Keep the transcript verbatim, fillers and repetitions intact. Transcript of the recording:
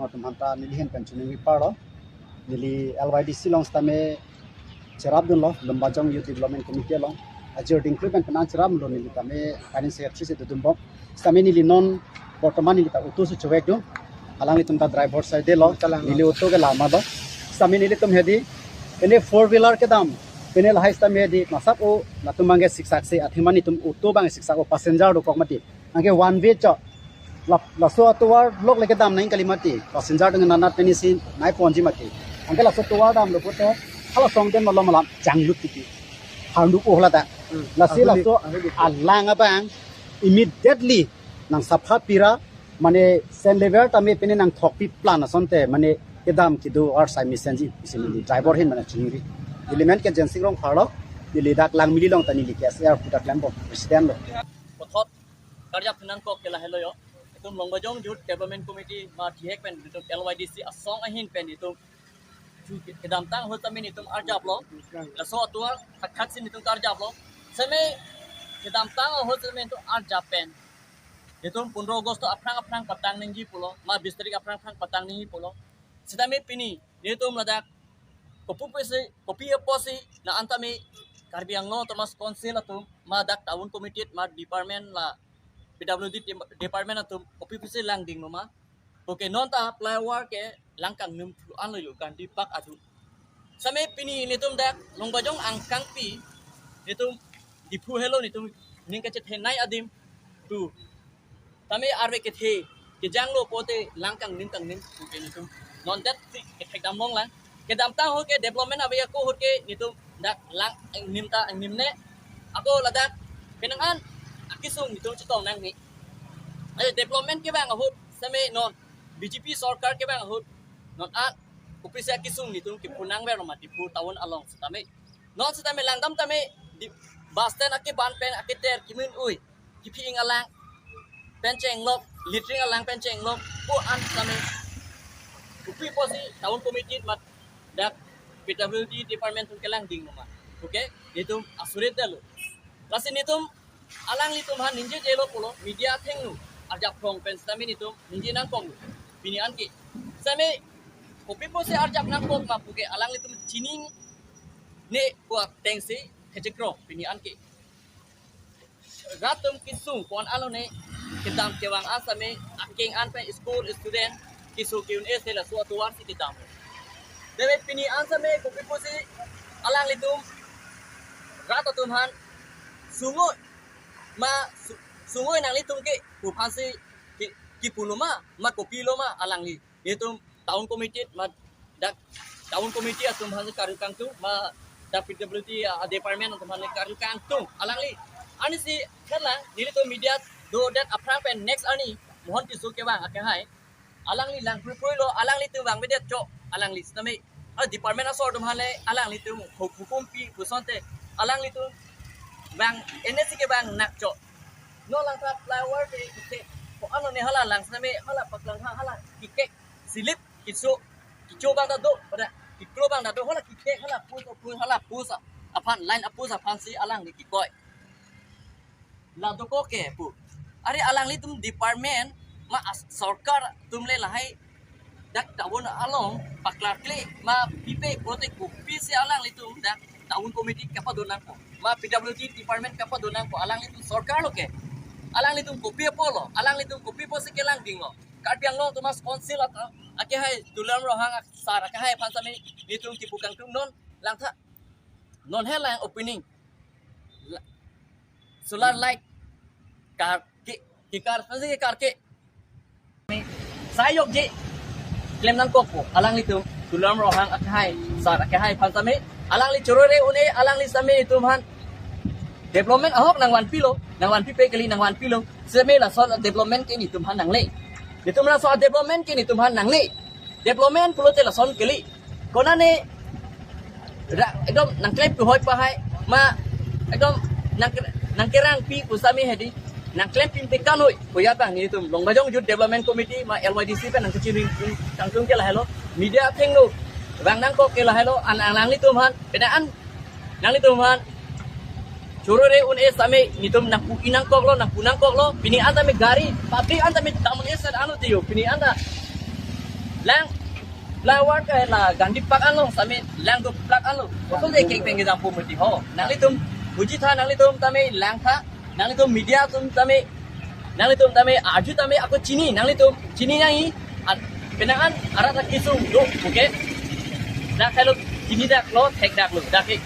Atum hanta neli ahin pen chuningri parlo. Neli L Y D C along sitame cherapdunlo, Lumbajong Youth Development Committee along. Ajir dingklu pen penan cheraplo neli tame kanin secretary si dudumbom. Sitame neli non bortoman neli ta auto si chevekdun. Alanglitum ta driver side lo. Kalang. Neli auto ke lama do. Sitame nelitum hedi. Pine four wheeler kedam. Pine lahai sitame hedi. Masap o latum abang ke siksak si athema nelitum auto abang siksak o passenger dokok mati. Anke one way chot. La, laso atovar lok le kedam nang kali mati. Passenger dengan nanat penisi nai ponji mati. Anke laso atovar damlo pulote hala song den malom alam changlut titi. Handuk oh lata. Hmm. Lasi ahuli, laso ahuli. Alang abang immediately nang sapha pira mane sand level tame pine nang thokpi plan asonte mane kedam kedo arsai mesenji isi neli driver ahin mane chuningri. Neli men ke Jensing Rongphar lo. Neli dak Langmili along ta neli K S A R puta klembom president lo. Puthot karjap nangkok ke lahelo yo. Itum Lumbajong Youth Development Committee ma thihek pen itum L Y D C asong ahin pen itum ju kedamtang ahut tame itum arjaplo. Laso atovar thakthak si itum arjaplo. Sitame kedamtang ahut tame itum arjap pen itum pondro August aphrang aphrang patang nangji pulo, ma bis tarik aphrang aphrang patang nangji pulo. Sitame pini itum ladak kopi pusi, kopi apotsi la-an tame Karbi Anglong Autonomous Council atum ma dak town committee ma department la P W D dem-, department atum kopi pusi langdinglo ma. Okay, non ta flyover ke lang kangnim thu anlo yo Gandhi Park adung. Sitame pini nelitum dak Lumbajong angkangpi nelitum Diphu helo nelitum ning kachethenei adim tu. Tame arve kethe kejanglo pulote lang kangnim kangnim puke nelitum non det si kethek damlong lang. Kedamtang ahut ke development ave ako ahut ke nelitum dak lang angnim ta angnimne. Ako ladak penang an akesung nelitum chetong nangne. Ai development kevang ahut sitame non B J P sorkar kevang ahut non an kopisi akesung nelitum kipu nangverlo ma Diphu town along sitame. Non sitame langdam tame di bus stand akeban pen aketer kimin ui kipi ing alang pen chenglok, littering alang pen chenglok, ko an sitame kopi pusi town committee mat dak P W D department atum kelangdinglo ma. Okay, nelitum asurit detlo. Lasi nelitum alanglitum aphan ningjejelo pulo media athengno arjap phrong pen sitame nelitum ningje nangkoklo pini anke. Sitame kopi pusi arjap nangkok ma puke alanglitum chiningne ko atengsi thechekrong pini anke. Rat atum kesung ko-an alone kedam kevang an sitame akeng an pen school student kesung ke-un-e si laso atovar si kedam. Deve pini an sitame kopi pusi alanglitum rat atum aphan sungoi ma su-, sungoi nanglitum ke pu aphansi ki, kipulo ma, ma kopilo ma alangli. Itum town committee ma dak town committee atum aphan karju kangtung ma dak P W D a department atum aphan karju kangtung alangli. Anisi khatlang nelitum media dodet aphrang pen next arni Mohon Tisso kevang akehai. Alangli lang pui pui lo, alanglitum vangvedet chot, alangli sitame. A department asor atum aphan le alanglitum hu-, hukum pi pusonte alanglitum vang N S C kevang nak chot. Non langtha flyover ke kikek. Ko-an lone hala lang sitame hala paklang ha hala kikek. Silip kiso kicho abang ta do, pada kiklo abang ta do, hala kikek, hala pus, pus, hala pus aphan, line apus aphansi alangli kikoi. La dokok ke pu. Are alanglitum department ma as-, sorkar atum le lahai dak town along paklarkle ma pipe pulote kopisi alanglitum dak town committee kapado nangpo. Ma P W D department kapado nangpo, alanglitum sorkar lo ke. Alanglitum kopi apotlo, alanglitum kopi pusi kelangdinglo. Karbi Anglong Autonomous Council ata, akehai Tuliram Ronghang ak-, sar akehai aphan sitame nelitum kipu kangtung non langtha. Non helang opening. La-, solar light karke, kekar, ansi karke. Sai jokje klem nangkokpo, alanglitum Tuliram Ronghang akehai, sar akehai aphan sitame, alangli chorore un-e, alangli sitame itum aphan development ahok nangvanpilo, nangvanpipe kali, nangvanpilo. Sitame laso development ke nelitum aphan nangle. Nelitum laso development ke nelitum aphan nangle. Development pulote lason kali. Konane ra-, ekdom nangklem kehoi pahai ma ekdom nang, nangkerangpi pusitame hedi nangklem pin pekan hoi. Koya tang nelitum Lumbajong Youth Development Committee ma L Y D C pen nangkachiri kangtung ke lahelo. Media athengno vang nangkok ke lahelo an, an alanglitum aphan. Pena an nanglitum aphan chorore un-e sitame nelitum nangpu-i nangkoklo, nangpu nangkoklo. Pini an tame gari, public an tame tamun esat anu tiyo. Pini an ta Lang, la ward ke la Gandhi Park along sami lang do plak alo. Kosonsi kek pen kejampo mati ho. Nanglitum, uji tha nanglitum tame lang tha. Nanglitum media atum tame, nanglitum tame, arju tame ako chini, nanglitum chini nangji, at, penang an arat akesung do, okay? Dak helo chini dak lo, thek dak lo, dak ke.